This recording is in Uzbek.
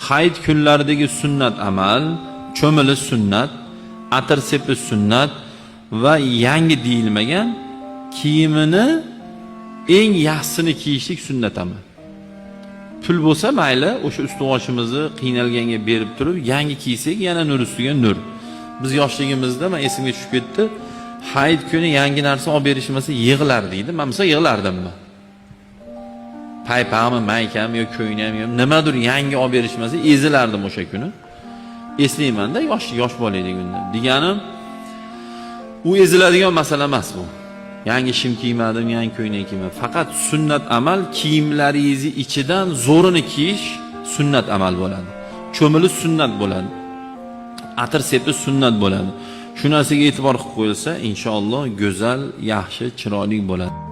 Hayit kunlaridagi sunnat amal, cho'milish sunnat, atir sepish sunnat va yangi deyilmagan kiyimini eng yaxshisini kiyishlik sunnat amal. Pul bo'lsa mayli, o'sha ustuvosimizni qiynalganga berib turib, yangi kiysak yana nur ustiga nur. Biz yoshligimizda, man esimga tushib ketdi, hayit kuni yangi narsa olib berishmasa yig'lar deydi. Man misol yig'lardim man. Paypaqmi, maykami yo ko'ynakmi yo nimadir yangi olib berishmasa ezilardim o'sha kuni. Eslayman-da, yosh yosh bola edik unda. Deganim, u eziladigan masala emas bu. Yangi shim kiymadim, yangi ko'ynak kiymadim. Faqat sunnat amal kiyimlaringizni ichidan zo'rini kiyish sunnat amal bo'ladi. Cho'milish sunnat bo'ladi. Atir sepish sunnat bo'ladi. Shu narsaga e'tibor qilib qo'yilsa, inshaalloh go'zal, yaxshi, chiroyli bo'ladi.